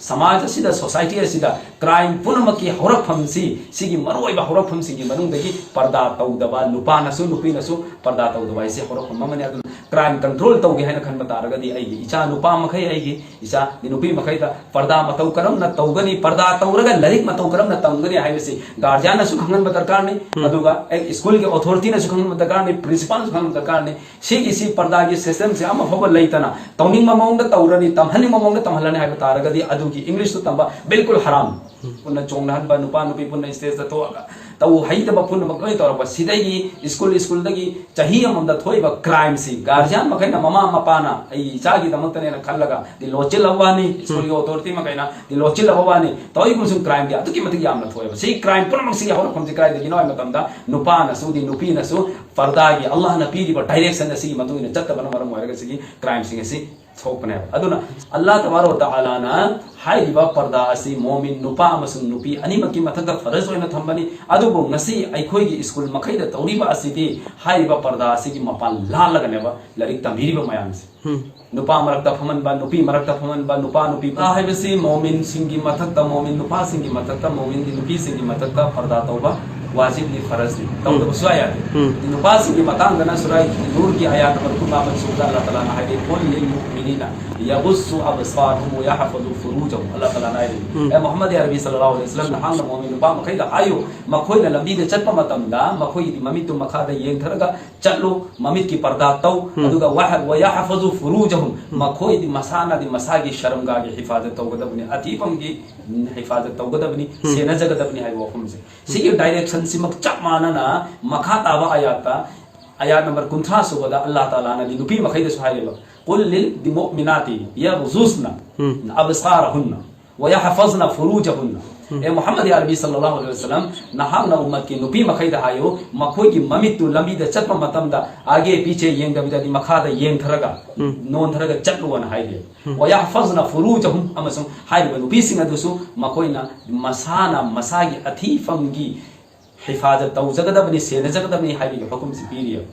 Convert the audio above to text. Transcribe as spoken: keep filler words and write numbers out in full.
ꯁꯃꯥꯖ ꯑꯁꯤꯗ, ꯁꯣꯁꯥꯏꯇꯤ ꯑꯁꯤꯗ ꯀ꯭ꯔꯥꯏꯝ ꯄꯨꯝꯅꯃꯛꯀꯤ ꯍꯧꯔꯛꯐꯝꯁꯤ, ꯁꯤꯒꯤ ꯃꯔꯨꯑꯣꯏꯕ ꯍꯧꯔꯛꯐꯝꯁꯤꯡꯒꯤ ꯃꯅꯨꯡꯗꯒꯤ ꯄꯔꯗꯥ ꯇꯧꯗꯕ, ꯅꯨꯄꯥꯅꯁꯨ ꯅꯨꯄꯤꯅꯁꯨ ꯄꯔꯗꯥ ꯇꯧꯗꯕ ꯍꯥꯏꯁꯦ ꯍꯧꯔꯛꯐꯝ ꯑꯃꯅꯤ꯫ ꯑꯗꯨꯅ ꯀ꯭ꯔꯥꯏꯝ ꯀꯟꯇ꯭ꯔꯣꯜ ꯇꯧꯒꯦ ꯍꯥꯏꯅ ꯈꯟꯕ ꯇꯥꯔꯒꯗꯤ, ꯑꯩꯒꯤ ꯏꯆꯥ ꯅꯨꯄꯥ ꯃꯈꯩ, ꯑꯩꯒꯤ ꯏꯆꯥ ꯅꯨꯄꯤ ꯃꯈꯩꯗ ꯄꯔꯗꯥ ꯃꯇꯧ ꯀꯔꯝꯅ ꯇꯧꯒꯅꯤ, ꯄꯔꯗꯥ ꯇꯧꯔꯒ ꯂꯥꯏꯔꯤꯛ ꯃꯇꯧ ꯀꯔꯝꯅ ꯇꯝꯒꯅꯤ ꯍꯥꯏꯕꯁꯤ ꯒꯥꯔꯖꯤꯌꯥꯟꯅꯁꯨ ꯈꯪꯍꯟꯕ ꯗꯔꯀꯥꯔꯅꯤ, ꯎꯝ꯫ ꯑꯗꯨꯒ ꯑꯩ ꯁ꯭ꯀꯨꯜꯒꯤ ꯑꯣꯊꯣꯔꯤꯇꯤꯅꯁꯨ ꯈꯪꯍꯟꯕ ꯗꯔꯀꯥꯔꯅꯤ, ꯄ꯭ꯔꯤꯟꯁꯤꯄꯥꯜꯅꯁꯨ ꯈꯪꯍꯟꯕ ꯗꯔꯀꯥꯔꯅꯤ꯫ ꯁꯤꯒꯤꯁꯤ ꯄꯔꯗꯥꯒꯤ ꯁꯤꯁꯇꯦꯝꯁꯦ ꯑꯃ ꯐꯥꯎꯕ ꯂꯩꯇꯅ, ꯇꯧꯅꯤꯡꯕ ꯃꯑꯣꯡꯗ ꯇꯧꯔꯅꯤ, ꯇꯝꯍꯟꯅꯤꯡꯕ ꯃꯑꯣꯡꯗ ꯇꯝꯍꯜꯂꯅꯤ ꯍꯥꯏꯕ ꯇꯥꯔꯒꯗꯤ, ꯑꯗꯨꯒꯤ ꯏꯪꯂꯤꯁꯇꯨ ꯇꯝꯕ ꯕꯤꯜꯀꯨꯜ ꯍꯔꯥꯝ꯫ ꯎꯝ꯫ ꯄꯨꯟꯅ ꯆꯣꯡꯅꯍꯟꯕ, ꯅꯨꯄꯥ ꯅꯨꯄꯤ ꯄꯨꯟꯅ ꯁ꯭ꯇꯦꯖꯇ ꯊꯣꯛꯑꯒ ꯇꯧ ꯍꯩꯇꯕ ꯄꯨꯝꯅꯃꯛ ꯂꯣꯏ ꯇꯧꯔꯛꯄ꯫ ꯁꯤꯗꯒꯤ ꯁ꯭ꯀꯨꯜ, ꯁ꯭ꯀꯨꯜꯗꯒꯤ ꯆꯍꯤ ꯑꯃꯃꯝꯗ ꯊꯣꯛꯏꯕ ꯀ꯭ꯔꯥꯏꯝꯁꯤ ꯒꯥꯔꯖꯤꯌꯥꯟ ꯃꯈꯩꯅ, ꯃꯃꯥ ꯃꯄꯥꯅ ꯑꯩ ꯏꯆꯥꯒꯤꯗꯃꯛꯇꯅꯦꯅ ꯈꯜꯂꯒ ꯗꯤ ꯂꯣꯠꯁꯤꯜꯂꯕ ꯋꯥꯅꯤ, ꯁ꯭ꯀꯨꯜꯒꯤ ꯑꯣꯊꯣꯔꯤꯇꯤ ꯃꯈꯩꯅ ꯗꯤ ꯂꯣꯠꯁꯤꯜꯂꯕ ꯋꯥꯅꯤ꯫ ꯇꯧꯔꯤꯕꯁꯨ ꯀ꯭ꯔꯥꯏꯝꯗꯤ ꯑꯗꯨꯛꯀꯤ ꯃꯇꯤꯛ ꯌꯥꯝꯅ ꯊꯣꯛꯑꯦꯕ꯫ ꯁꯤ ꯀ꯭ꯔꯥꯏꯝ ꯄꯨꯝꯅꯃꯛꯁꯤꯒꯤ ꯍꯧꯔꯛꯐꯝꯁꯤ ꯀꯗꯥꯏꯗꯒꯤꯅꯣ ꯍꯥꯏꯕ ꯃꯇꯝꯗ, ꯅꯨꯄꯥꯅꯁꯨ ꯗꯤ ꯅꯨꯄꯤꯅꯁꯨ ꯄꯔꯗꯥꯒꯤ, ꯑꯜꯂꯥꯍꯅ ꯄꯤꯔꯤꯕ ꯗꯥꯏꯔꯦꯛꯁꯟ ꯑꯁꯤꯒꯤ ꯃꯇꯨꯡ ꯏꯟꯅ ꯆꯠꯇꯕꯅ ꯃꯔꯝ ꯑꯣꯏꯔꯒ ꯁꯤꯒꯤ ꯀ꯭ꯔꯥꯏꯝꯁꯤꯡ ꯑꯁꯤ ꯊꯣꯛꯄꯅꯦꯕ꯫ ꯑꯗꯨꯅ ꯑꯜꯂꯥꯍ ꯇꯕꯥꯔꯛ ꯋ ꯇꯥꯂꯥꯅ ꯍꯥꯏꯔꯤꯕ ꯄꯔꯗꯥ ꯑꯁꯤ ꯃꯣꯃꯤꯟ ꯅꯨꯄꯥ ꯑꯃꯁꯨꯡ ꯅꯨꯄꯤ ꯑꯅꯤꯃꯛꯀꯤ ꯃꯊꯛꯇ ꯐꯔꯖ ꯑꯣꯏꯅ ꯊꯝꯕꯅꯤ꯫ ꯑꯗꯨꯕꯨ ꯉꯁꯤ ꯑꯩꯈꯣꯏꯒꯤ ꯁ꯭ꯀꯨꯜ ꯃꯈꯩꯗ ꯇꯧꯔꯤꯕ ꯑꯁꯤꯗꯤ ꯍꯥꯏꯔꯤꯕ ꯄꯔꯗꯥ ꯑꯁꯤꯒꯤ ꯃꯄꯥꯟ ꯂꯥꯜꯂꯒꯅꯦꯕ ꯂꯥꯏꯔꯤꯛ ꯇꯝꯕꯤꯔꯤꯕ ꯃꯌꯥꯝꯁꯦ꯫ ꯎꯝ꯫ ꯅꯨꯄꯥ ꯃꯔꯛꯇ ꯐꯝꯍꯟꯕ, ꯅꯨꯄꯤ ꯃꯔꯛꯇ ꯐꯝꯍꯟꯕ, ꯅꯨꯄꯥ ꯅꯨꯄꯤ ꯍꯥꯏꯕꯁꯤ ꯃꯣꯃꯤꯟꯁꯤꯡꯒꯤ ꯃꯊꯛꯇ, ꯃꯣꯃꯤꯟ ꯅꯨꯄꯥꯁꯤꯡꯒꯤ ꯃꯊꯛꯇ, ꯃꯣꯃꯤꯟꯒꯤ ꯅꯨꯄꯤꯁꯤꯡꯒꯤ ꯃꯊꯛꯇ ꯄꯔꯗꯥ ꯇꯧꯕ ꯋꯥꯖꯤꯕꯅꯤ, ꯐꯔꯖꯅꯤ꯫ ꯎꯝ꯫ ꯇꯧꯗꯕ ꯁꯨꯡꯌꯥ ꯌꯥꯗꯦ꯫ ꯎꯝ꯫ ꯅꯨꯄꯥꯁꯤꯡꯒꯤ ꯃꯇꯥꯡꯗꯅ ꯁꯨꯔꯥ ꯅꯨꯔꯒꯤ ꯑꯥꯌꯥꯠ ꯅꯝꯕꯔ ꯀꯨꯟꯃꯥꯄꯟ ꯁꯨꯕꯗ ꯑꯜꯂꯥꯍ ꯇꯥꯂꯥꯅ ꯍꯥꯏꯔꯤ, "ꯀꯨꯜ ꯂꯤꯜ ꯃꯨꯑꯃꯤꯅꯤꯅ ꯌꯒꯨꯁꯁꯨ ꯑꯕꯁꯥꯔꯍꯨꯝ ꯋ ꯌꯍꯐꯖꯨ ꯐꯨꯔꯨꯖꯍꯨꯝ"꯫ ꯑꯜꯂꯥꯍ ꯇꯥꯂꯥꯅ ꯍꯥꯏꯔꯤ, ꯎꯝ꯫ "ꯑꯦ ꯃꯨꯍꯝꯃꯗ ꯑꯔꯕꯤ ꯁꯜꯂꯜꯂꯥꯍꯨ ꯑꯂꯩꯍꯤ ꯋꯁꯜꯂꯝ, ꯅꯍꯥꯛꯅ ꯃꯣꯃꯤꯟ ꯅꯨꯄꯥ ꯃꯈꯩꯗ ꯍꯥꯏꯌꯨ, ꯃꯈꯣꯏꯅ ꯂꯝꯕꯤꯗ ꯆꯠꯄ ꯃꯇꯝꯗ ꯃꯈꯣꯏꯒꯤ ꯃꯃꯤꯠꯇꯨ ꯃꯈꯥꯗ ꯌꯦꯡꯊꯔꯒ ꯆꯠꯂꯨ, ꯃꯃꯤꯠꯀꯤ ꯄꯔꯗꯥ ꯇꯧ, ꯎꯝ꯫ ꯑꯗꯨꯒ ꯋꯥꯍ-, ꯋꯌꯥꯍꯐꯖꯨ ꯐꯨꯔꯨꯖꯍꯨꯝ, ꯎꯝ꯫ ꯃꯈꯣꯏꯗꯤ ꯃꯁꯥꯅꯗꯤ ꯃꯁꯥꯒꯤ ꯁꯔꯝꯒꯥꯒꯤ ꯍꯤꯐꯥꯖꯠ ꯇꯧꯒꯗꯕꯅꯤ, ꯑꯊꯤꯐꯝꯒꯤ, ꯎꯝ, ꯍꯤꯐꯥꯖꯠ ꯇꯧꯒꯗꯕꯅꯤ, ꯎꯝ꯫ ꯁꯦꯟꯅꯖꯒꯗꯕꯅꯤ" ꯍꯥꯏꯕ ꯋꯥꯐꯝꯁꯦ꯫ ꯁꯤꯒꯤ ꯗꯥꯏꯔꯦꯛꯁꯟꯁꯤꯃꯛ ꯆꯞ ꯃꯥꯟꯅꯅ ꯃꯈꯥ ꯇꯥꯕ ꯑꯥꯌꯥꯠꯇ, ꯑꯥꯌꯥꯠ ꯅꯝꯕꯔ ꯀꯨꯟꯊ꯭ꯔꯥ ꯁꯨꯕꯗ ꯑꯜꯂꯥꯍ ꯇꯥꯂꯥꯅꯗꯤ ꯅꯨꯄꯤ ꯃꯈꯩꯗꯁꯨ ꯍꯥꯏꯔꯤꯕ, "ꯀꯨꯜ ꯂꯤꯜ ꯃꯨꯑꯃꯤꯅꯥꯇꯤ ꯌꯒꯨꯖꯨꯖꯅ ꯎꯝ꯫ ꯑꯕꯁꯥꯔꯍꯨꯟꯅ ꯋꯌꯍꯐꯖꯅ ꯐꯨꯔꯨꯖꯍꯨꯟꯅ"꯫ ꯎꯝ꯫ ꯑꯦ ꯃꯨꯍꯝꯃꯗ ꯑꯔꯕꯤ ꯁꯜꯂꯜꯂꯥꯍꯨ ꯑꯂꯩꯍꯤ ꯋꯁꯜꯂꯝ, ꯅꯍꯥꯛꯅ ꯎꯝꯃꯠꯀꯤ ꯅꯨꯄꯤ ꯃꯈꯩꯗ ꯍꯥꯏꯌꯨ, ꯃꯈꯣꯏꯒꯤ ꯃꯃꯤꯠꯇꯨ ꯂꯝꯕꯤꯗ ꯆꯠꯄ ꯃꯇꯝꯗ ꯑꯥꯒꯦ ꯄꯤꯆꯦ ꯌꯦꯡꯗꯕꯤꯗꯗꯤ ꯃꯈꯥꯗ ꯌꯦꯡꯊꯔꯒ, ꯎꯝ꯫ ꯅꯣꯟꯊꯔꯒ ꯆꯠꯂꯨꯑꯅ ꯍꯥꯏꯔꯤ꯫ ꯎꯝ꯫ "ꯋꯌꯍꯐꯖꯅ ꯐꯨꯔꯨꯖꯍꯨꯝ", ꯑꯃꯁꯨꯡ ꯍꯥꯏꯔꯤꯕ ꯅꯨꯄꯤꯁꯤꯡ ꯑꯗꯨꯁꯨ ꯃꯈꯣꯏꯅ ꯃꯁꯥꯅ ꯃꯁꯥꯒꯤ ꯑꯊꯤꯐꯝꯒꯤ ꯍꯤꯐꯥꯖꯠ ꯇꯧꯖꯒꯗꯕꯅꯤ, ꯁꯦꯟꯅꯖꯒꯗꯕꯅꯤ ꯍꯥꯏꯕꯒꯤ ꯍꯨꯀꯨꯝꯁꯤ ꯄꯤꯔꯤꯑꯕ꯫